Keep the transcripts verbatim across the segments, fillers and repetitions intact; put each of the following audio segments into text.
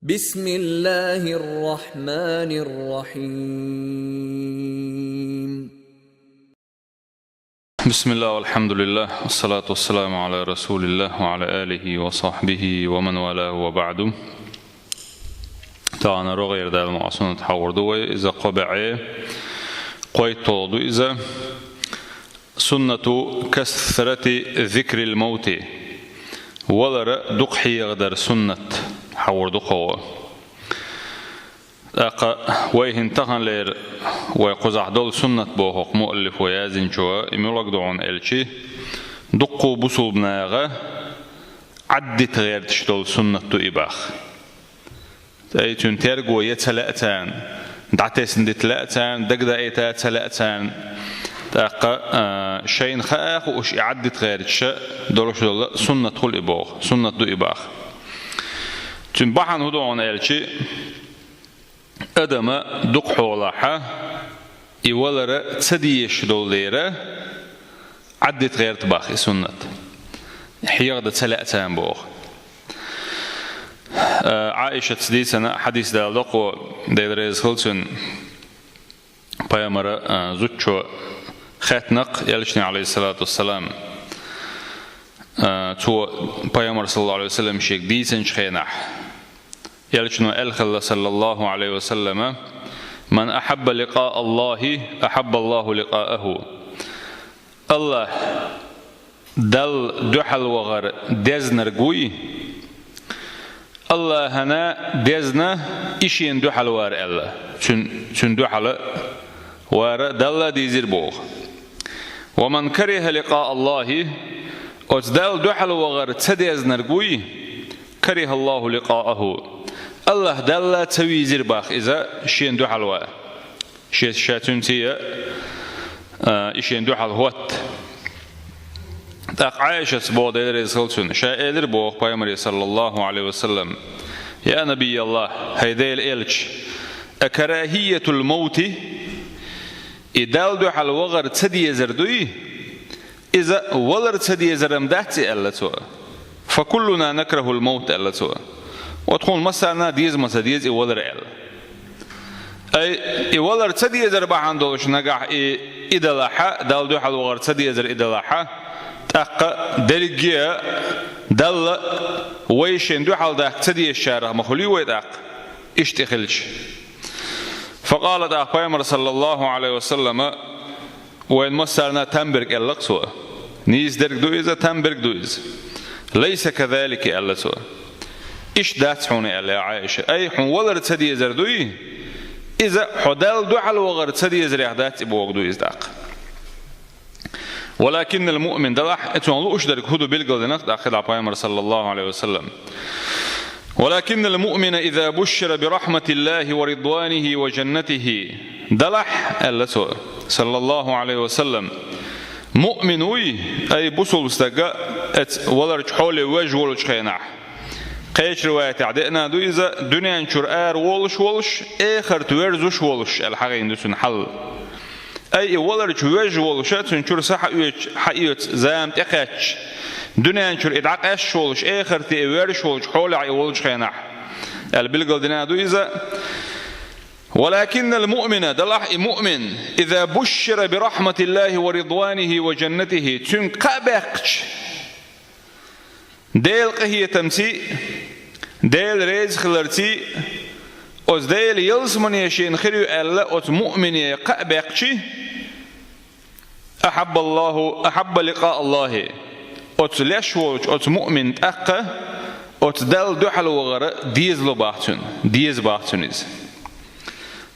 بسم الله الرحمن الرحيم. بسم الله والحمد لله والصلاة والسلام على رسول الله وعلى آله وصحبه ومن والاه وبعد. Тахана рогӀера Дала мукъа суннат хьахьор ду вай, иза кхо бӀе кхойтталгӀа ду иза. سنة كثرة ذكر الموت. Валара дукха хьехадар суннат хьахьор ду кхо. ТӀаккха вай хӀинца таханлера вай кхузахь долу суннат боху хӀокху муаллифо яздинчо, и муьлхарг ду хьуна аьлча, дуккха бусулба наха Ӏаддита гӀерташ долу суннат ду и боху. Ай, цуьнан терго ян ца лаьа царна, дӀатесна дита лаьа царна, дагадайта ца лаьа царна. ТӀаккха, а, шайна хаа хууш и Ӏаддита гӀерташ долуш долу суннат хуьлу и боху, суннат ду и боху. Цуьнан бахьана хӀун ду хьуна аьлча, адама дукха хьолахь и валара ца дезаш долу дела, Ӏаддита гӀерта боху и суннат. Хьехадан ца лаьа царна боху. Э, Ӏаишатца дийцина хьадис даладо кхо, Дела реза хуьлда цунна, пайхамара, э, зудчо хаьттина-кх элчане, Ӏалайхиссалату вассалам. Э, цо, пайхамар, саллаллаху Ӏалайхи ва саллам, шега дийцинчу хенахь, элчано аьлла хилла, саллаллаху Ӏалайхи ва саллама: «من أحب لقاء الله أحب الله لقاءه». АллахӀ, Далла дуьхьал вахар дезнарг вуй, АллахӀана дезна и шена дуьхьал вар аьлла. Цуьн-, цуьнан дуьхьал вар Далла дийзира боху. «ومن كره لقاء الله», оцу Далла дуьхьал вахар ца дезнарг вуй, «كره الله لقاءه», АллахӀ Далла ца вийзира боху иза шена дуьхьал ван. Шен, ша цуьнца, а, и шена дуьхьал хӀотта. ТӀаккха Ӏаишатца боху, Дела реза хуьлда цунна, ша элира боху пайхамаре, саллаллаху Ӏалайхи ва саллам: «يا نبي الله», хӀай Делан элча, «أكراهية الموت», и Далла дуьхьал вахар ца дезар дуй, иза валар ца дезар-м дац и, аьлла цо. «فكلنا نكره الموت», аьлла цо. Оцу тхуна массарна деза ма ца деза и валар аьлла. Ай, и валар ца дезар бахьана долуш нагахь и, и далахь, Далла дуьхьал вахар ца дезар и далахь, тӀаккха дерриге а Далла вай шена дуьхьал даккха ца дезачарах ма хуьлий вай тӀаккха, иштта и хилча. فقال, тӀаккха пайхамар, саллаллаху Ӏалайхи ва саллама, вайн массарна там берг аьлла-кх цо. Нийса дерг ду иза, там берг ду иза. «ليس كذلك», аьлла цо. Иштта дац хьуна, аьлла, я Ӏаиша. Ай, хьуна валар ца дезар дуй, иза хьо Далла дуьхьал вахар ца дезарех дац и бохург ду иза тӀаккха. «ولكن المؤمن», далахь, цунах лууш дерг хӀун ду билгалдина-кх тӀаккха хилла пайхамар, саллаллаху Ӏалайхи ва саллам. «ولكن المؤمن إذا بشر برحمة الله ورضوانه وجنته». Далахь, аьлла цо, саллаллаху Ӏалайхи ва саллам, муъмин вуй, ай, бусулба стага, оцу валарчу хьоле вевзаш волчу хенахь. Кхечу риваятехь деана ду иза, дуьнен чуьра ара волуш волуш, эхарта верзуш волуш, аьлла хьахийна ду цуьнан хьал. Ай, и валарчу вевзаш волуша, цуьнан чуьра са хьаоьцу, хьаоьцу зама тӀекхаьчча, дуьнен чуьра и дӀакъаьсташ волуш, эхарте и верзаш волчу хьолехь и волчу хенахь, аьлла билгалдина ду иза. «ولكن المؤمن», далахь и муъмин, «إذا بشر برحمة الله ورضوانه وجنته», цуьнга кхаъ баьккхича, Делан къинхетамций, Делан реза хиларций, оцу Делан ялсамане шена хир ю аьлла, оцу муъмине кхаъ баьккхича, «أحب الله، أحب لقاء الله». Оцу леш волчу, оцу муъмин тӀаккха, оцу Далла дуьхьал вахар дезало боху цунна, деза боху цунна иза.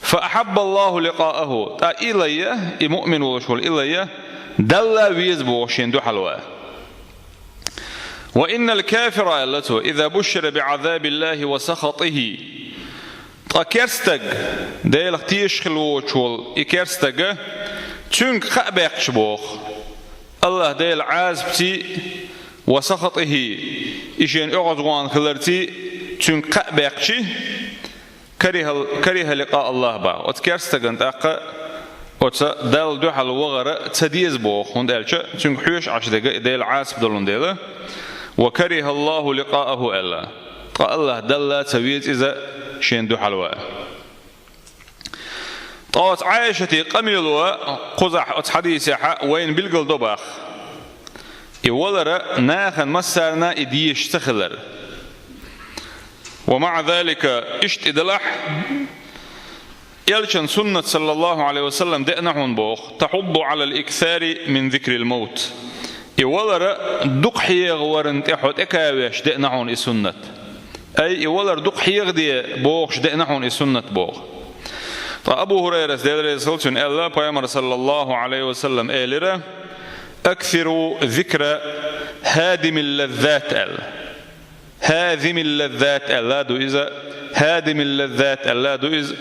«فأحب الله لقاءه», тӀа и лайя, и муъмин волуш волу и лайя, Далла веза боху шена дуьхьал ван. «وإن الكافر», аьлла цо, «إذا بشر بعذاب الله وسخطه». Ткъа керстаг, Делах тешаш хила воцуш волу и керстага, цуьнга кхаъ баьккхича боху, АллахӀ Делан Ӏазапций, «وسخطه», и шена оьгӀазгӀан хиларций цуьнга кхаъ баьккхича, «كره، كره لقاء الله» боху. Оцу керстагана тӀаккха оцу Далла дуьхьал вахар ца деза боху, хӀунда аьлча цуьнга хьоьжуш Ӏаш дерг и Делан Ӏазап долун дела, «وكره الله لقاءه» аьлла. Ткъа АллахӀ Далла ца веза иза шен дуьхьал ван. Ткъа оцу Ӏайшатан къамело кхузахь оцу хьадисехь вайна билгал до боху. И валар нахана массарна и дезаш ца хилар. ومع ذلك, иштта и делахь, Элчан суннат, саллаллаху Ӏалайхи ва саллам, деана хьуна боху: تحض على الإكثار من ذكر الموت. И валар дукха хьехаварна тӀе хьо тӀекхавеш деана хьуна и суннат. Ай, и валар дукха хьехаде бохуш деана хьуна и суннат боху. Ткъа Абу ХӀурайрас, Дела реза хуьлда цунна, аьлла, Пайхамар, саллаллаху Ӏалайхи ва саллам, элира: أكثروا ذكر هاذم اللذات, аьлла. هاذم اللذات аьлла ду иза, هاذم اللذات аьлла ду иза.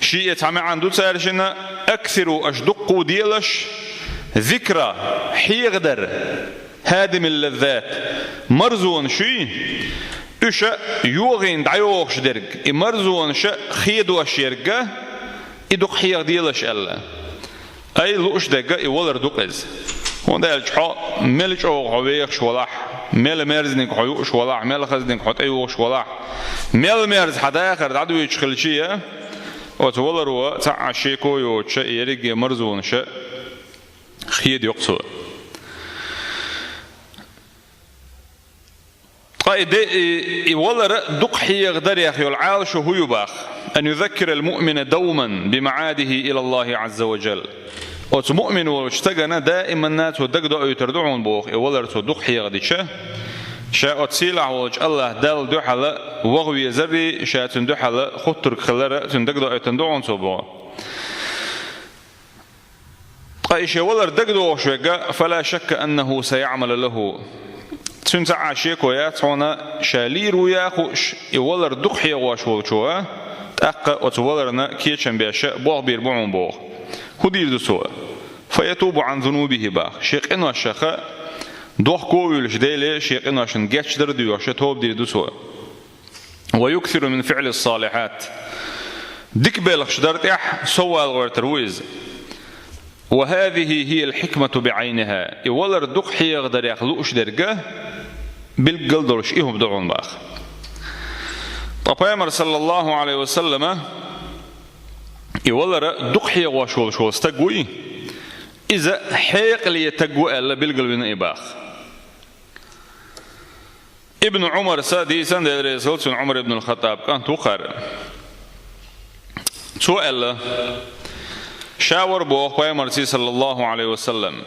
Шиъ цхьа маьӀна ду цаьршинна: أكثروا, аша дукха делаш, ذكر, хьехадар, هاذم اللذات, марзонаш, уьш йогӀийна дӀайохуш дерг, и марзонаш хедош ерг, и дукха хьехаделаш аьлла. Ай, лууш дерг и валар ду-кх иза. ХӀунда аьлча хьо мел чӀогӀа хьо вехаш валахь, мел мерзаниг хьо юуш валахь, мел хазаниг хьо тӀеюхуш валахь, мел мерза хьан дахар дӀадуьйцуш хилча а, оцу валаро цхьа а шеко йоцуш ерриге марзонаш хедайо-кх цо. Ткъа и де, и, и валар дукха хьехадарех йолу Ӏалашо хӀун ю боху? أن يذكر المؤمن دوما بمعاده إلى الله عز وجل. Оцу муъмин волчу стагана даиманна цо дагадоуьйтур ду хьуна боху, и валар цо дукха хьехадича, ша оцу сийлахь волчу АллахӀ Далла дуьхьал ваха везаррий, ша цуьнан дуьхьал хуттург хилар цуьнан дагадоуьйтур ду хьуна цо боху. Ткъа и шен валар дагадогӀуш верг, فلا شك أنه سيعمل له. Цуьнан цхьа а шеко яц хьуна, ша лийр ву ян хууш, и валар дукха хьехош волчо, тӀаккха оцу валарна кечам беш болх бийр бу хьуна боху. ХӀун дийр ду цо? فيتوب عن ذنوبه боху. Шен къиношах дохко а вуьйлуш, Деле шен къиношна гечдар а доьхуш, тоба дийр ду цо. ويكثر من فعل الصالحات. Дика белхаш дар тӀехь соввала гӀертар ву иза. وهذه هي الحكمة بعينها. И валар дукха хьехадарех лууш дерг билггал долуш и хӀума ду хьуна боху. Ткъа Пайхамар, саллаллаху Ӏалайхи ва саллама, и валар дукха хьехош волуш волу стаг вуй, иза хьекъале стаг ву аьлла билгалвина и боху. Ибн Ӏумарс дийцина, Дела реза хуьлда цунна, Ӏумар ибн ал-ХаттӀабан кӀант ву хӀара. Цо аьлла, ша вара боху Пайхамарца, саллаллаху Ӏалайхи ва саллам.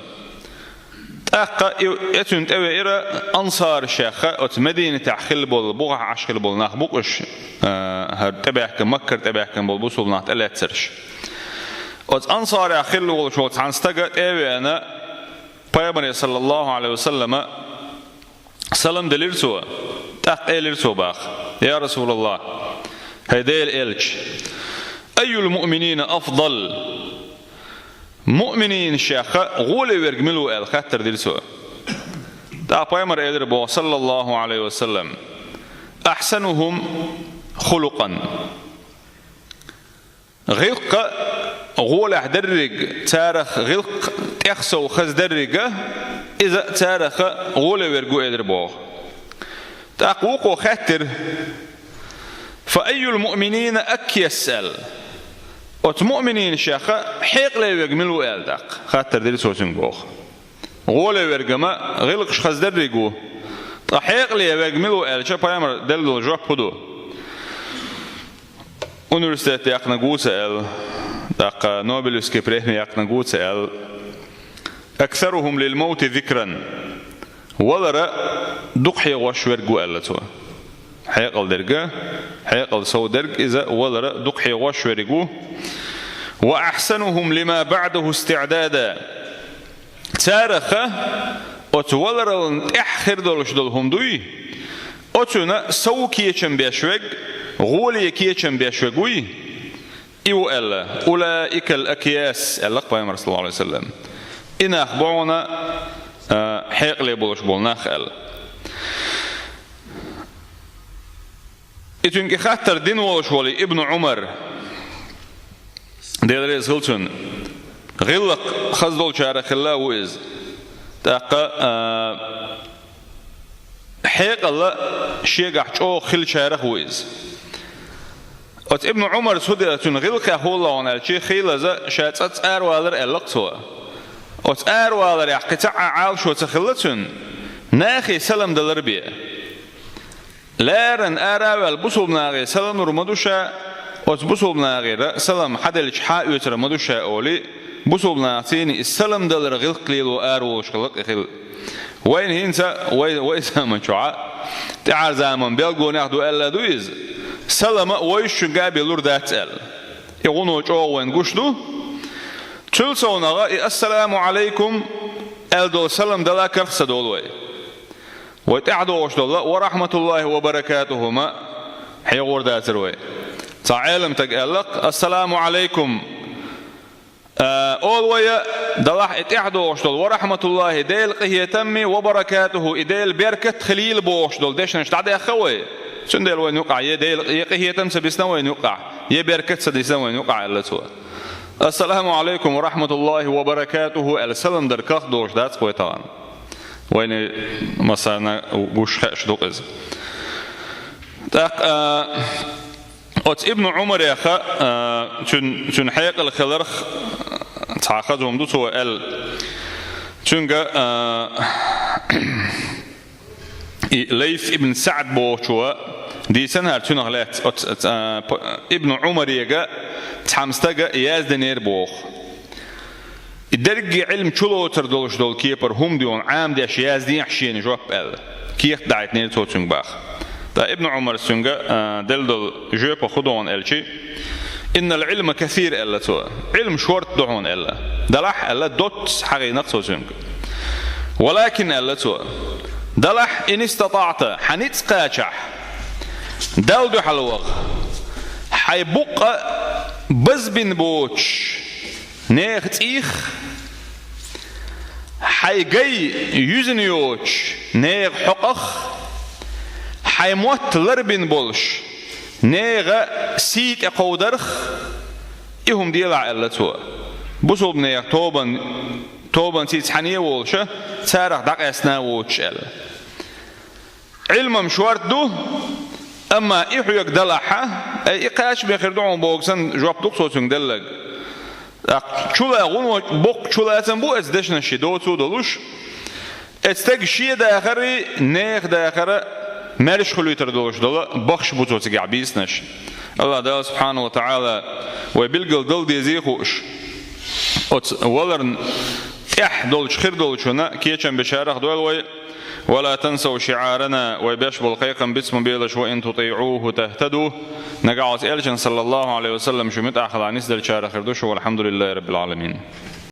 ТӀаккха и, и цуьнан тӀевеара ансарашех, оцу Мединатехь хилла болу, бухахь Ӏаш хилла болу нах бу-кх уьш, а, хӀара тӀебаьхкина, Маккара тӀебаьхкина болу бусулба нах тӀелаьцнарш. Оцу ансарех хилла волуш волу цхьана стага тӀе а веана, Пайхамаре, саллаллаху Ӏалайхи ва саллама, салам делира цо, тӀаккха элира цо боху: «Я РасулаллахӀ, хӀай Делан элча, айюл муъминина афдал? Муъмининашех гӀоле верг мила ву?» — аьлла, хаттар дира цо. ТӀаккха Пайхамара элира боху, саллаллаху Ӏалайхи ва саллам: «Ахьсанухум хулукъан». ГӀиллакх гӀолехь дерриг, царах гӀиллакх тӀех сов хаза дерриг, иза царах гӀоле верг ву, элира боху. ТӀаккха вукхо хаьттира: «Фа айюл муъминина акъйас?» — аьлла. «Оцу муъмининашех хьекъале верг мила ву?» — аьлла тӀаккха. Хаттар дира цо цуьнга боху. ГӀоле верг-м гӀиллакхаш хаза дерриг ву. Ткъа хьекъале верг мила ву аьлча, Пайхамара делла долу жоп хӀун ду? Университет яьккхинарг ву ца аьлла, тӀаккха Нобелевский преми яьккхинарг ву ца аьлла. «Аксарухум лил маути зикран». Валар дукха хьехош верг ву аьлла цо. Хьекъал дерг, хьекъал сов дерг, иза валар дукха хьехош верг ву. «Ва ахьсанухум лима баъдаху истиъдада». Царах оцу валарална тӀехь хир долуш долу хӀума дуй, оцунна сов кечам беш верг, гӀоле кечам беш верг вуй, и ву аьлла. «Улаикал акъйас», — аьлла Пайхамара, саллаллаху Ӏалайхи ва саллам. И нах бу хьуна, а, хьекъале болуш болу нах аьлла. И цуьнга хаттар дина волуш волу Ибн Ӏумар, Дела реза хуьлда цунна, гӀиллакх хаза долчарах хилла ву иза. ТӀаккха, а, хьекъал шегахь чӀогӀа хиллачарах ву иза. Оцу Ибн Ӏумарс хӀун дела цуьнан гӀиллакхехь хӀун лоьхна аьлча, хийлаза ша цӀа аравалар аьлла-кх цо. Оцу араваларехь кхин цхьа а Ӏалашо ца хилла цуьнан, нахе салам далар бен. Леррина ара а ваьлла бусулба нахе салам лур ма ду ша, оцу бусулба нахера салам хьаделча хьа а оьцур ма ду ша олий, бусулба нахаца и салам далар гӀиллакх лело араволуш хилла-кх и хилла. Вайна хӀинца, вай, вай заман чохь а, тӀаьхьара заман белгалонех ду аьлла ду иза, салам а вовшашка а бен лур дац аьлла. И гӀуно чӀогӀа вайна гуш ду. Цул совнагӀа и «Ассаламу Ӏалайкум» аьлла долу салам дала карх ца долу вай. Вай тӀаьхьа догӀуш долу «Ва рахьматуллахӀи ва баракатухӀу» ма хьехор дацара вай. Цхьа Ӏелам стага аьлла-кх: «Ассаламу Ӏалайкум». А, олу вай, далахь и тӀаьхьа догӀуш долу «Ва рахьматуллахӀи», Делан къинхетамми, «ва баракатухӀу», и Делан беркат хилийла бохуш долу дешнаш дӀадаьхна вай. Цундела вайна юкъахь я Делан, я къинхетам ца бисна вайна юкъахь, я беркат ца дисна вайна юкъахь аьлла цо. «Ассаламу Ӏалайкум ва рахьматуллахӀи ва баракатухӀу» аьлла салам дар карх долуш дац-кх вай тахана. Вайна массарна гуш хууш ду-кх иза. ТӀаккха, а, оцу Ибн Ӏумареха, а, цуьн-, цуьнан хьекъал хиларх цхьа хаза хӀума ду цо аьлла. Цуьнга, а, и Лайс ибн СаӀд бохучо дийцина хӀара цуьнах лаьцна, оцу, а, п-, Ибн Ӏумарега цхьана стага яздинера боху. И дерриге Ӏилма чулоцур долуш долу кепара хӀума дуьйна Ӏамадеш яздехьа шена жоп аьлла, кехат дахьийтинера цо цуьнга боху. Ткъа Ибн Ӏумарс цуьнга, а, делла долу жоьпах хӀун ду хьуна аьлча, «Иннал Ӏилма касир», аьлла цо. Ӏилма шорта ду хьуна аьлла. Далахь аьлла, доцца хьахийна-кх цо цуьнга. «Валакин», аьлла цо, далахь, «ин истатаӀта», хьан ницкъ кхачахь, Далла дуьхьал ваха, хьайн букъ базбина боцуш нехан цӀийх, хьайн гай юьзна йоцуш нехан хьокъах, хьайн мотт ларбина болуш нехан сий тӀе кховдарх, и хӀума делахь аьлла цо. Бусулба нехан тобан, тобанца цхьаьна а волуш, царах дӀакъаьстина а воцуш аьлла. Ӏилма-м шорта ду, амма и хьоьга далахь, ай, и кхачаме хир ду хьуна боху санна жоп ду-кх цо цуьнга делларг. ТӀаккха чула гӀуно боккха чулацам бу эцу дешнаш ши доцу а долуш. Эцу стеган шен дахари, нехан дахари маьрша хуьлуьйтур долуш долу бахаш бу цо цигахь бийцинарш. АллахӀ Дала субхьанаху ва таӀала вай билггал дала дезий хууш, оцу валарна тӀехь долчу хир долчунна кечам бечарах дойла вай. «Ва ла тансав шиӀарана», вай беш болу кхайкхам биц ма белаш, «ва ин тутиӀуху тахтаду». Нагахь оцу элчан, саллаллаху Ӏалайхи ва саллам, шу муьтӀахь хилахь нисделчарах хир ду шу, валхьамдулиллахи раббил Ӏаламин.